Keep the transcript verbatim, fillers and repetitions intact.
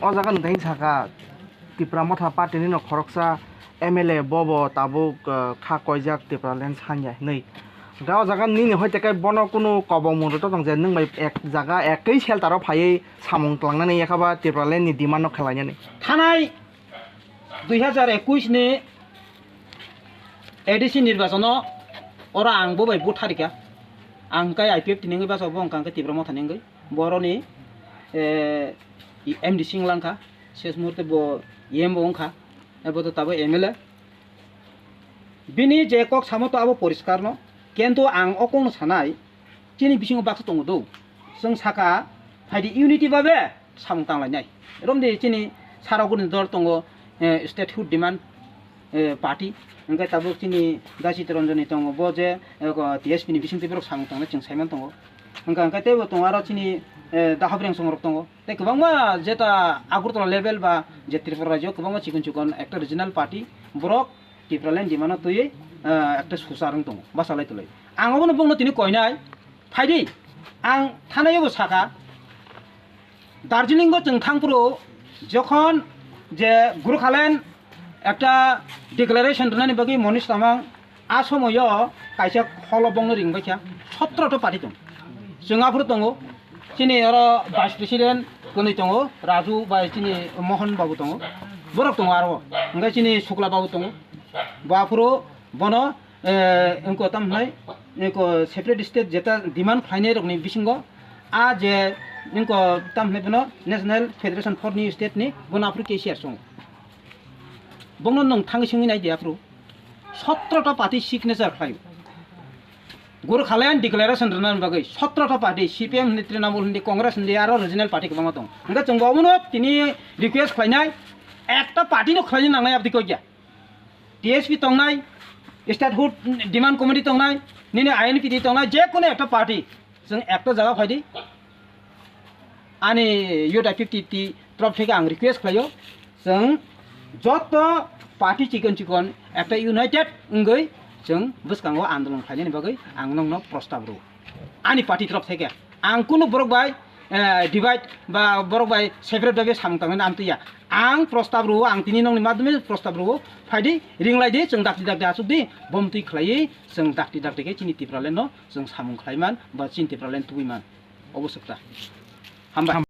O jaga nwng tei saka Tipra Motha Party ni no khoroksa M L A bobo tabuk, eh, kha koijak Tipraland sanya hinwi. Ga o jaga nini hoi tekai bono kunu kobong mung rwtong je nwng bai ek jaga ekwi shelter o phaiwi samung tlangnani yakhaba Tipraland ni demand no khwlainani. Thanai dui hajar ekush ni A D C nirbachon o oro ang bo bai vote harika. Ang kai I P F T ni wngwi bachao bo wngkha, ang kai Tipra Motha ni wngwi. Boroni, eh, M D C wng langkha, ses muhurte bo M bo wngkha, abo to tabo M L A. Bini je kok samo to abo poriskar no, kintu ang o kokno sanai, chini bisingo baksa tongo do. Chwng saka, phaidi unity babe samung tanglainai. Romdi chini saroguni dol tongo, eh, statehood demand, eh, party. Hwnkhe tabuk chini Dasi Chittaranjan ni tongo, bo je, eh, T S P ni bisingtwi borok samung tangnai chwng saiman tongo. Hwnkha hwnkhe teibo tongo aro chini, eh, Dahabreng songrok tongo. Tei kwbangma jeta Agartala level ba je Tripura rajyo kwbangma chikon chikon ekta regional party borok Tipraland demand no twiwi, eh, ekta suchar wng tongo, bachalai twlai. Ang obono bongno tini koinai, phaidi, ang thanai bo saka, Darjeeling o chwng thangphuru jokhon je Gorkhaland ekta declaration rwnani bagwi Monish Tamang a somoyo kaisa holo bongno ringbaikha, sotro ta party tong. Chwng aphuru tongo, chini oro vice president kwnwi tongo, Raju bai chini Mohan babu tongo, borok tongo aro, hwnkhe chini Shukla babu tongo, bo aphuru bono, eh, wngkha tamo hwnai, wngkha separate state jeta demand khlainai rokni bisingo, a je wngkha tamo hwnai bono National Federation for New State ni bono aphuru K C R song. Bongno nwng thangwi swngwi nai di aphuru. Sotro ta party signature khlaio. Gorkhaland declaration rwna bagwi sotro ta party, C P M hindi, Trinamool hindi, Congress hindi, aro regional party kwbangma tong. Hwnkhe chwng bo omono tini request khlainai, ekta party no khlaina nangnai abdi kok ya. T S P tongnai, statehood demand committee tongnai, nini I N P T tongnai, je kono ekta party, chwng ekta jaga phaidi. Ani Youth I P F T T torof theke ang request khlaio, chwng joto party chikon chikon ekta united wngwi chwng bwskango andolon khlainani bagwi ang nokno prostab rwo. Ani party torof theke ang kunu borok bai, eh, divide ba borok bai separate bai samung tangnani amtwi ya. Ang prostab rwo, ang tini nokni madhyome prostab rwo, phaidi, ringlaidi, chwng dakti dakti achukdi, bomtwi khlaiwi chwng dakti dakti khe chini Tipraland no chwng samung khlaiman ba chini Tipraland tubui man. Obo swkta. Hambai.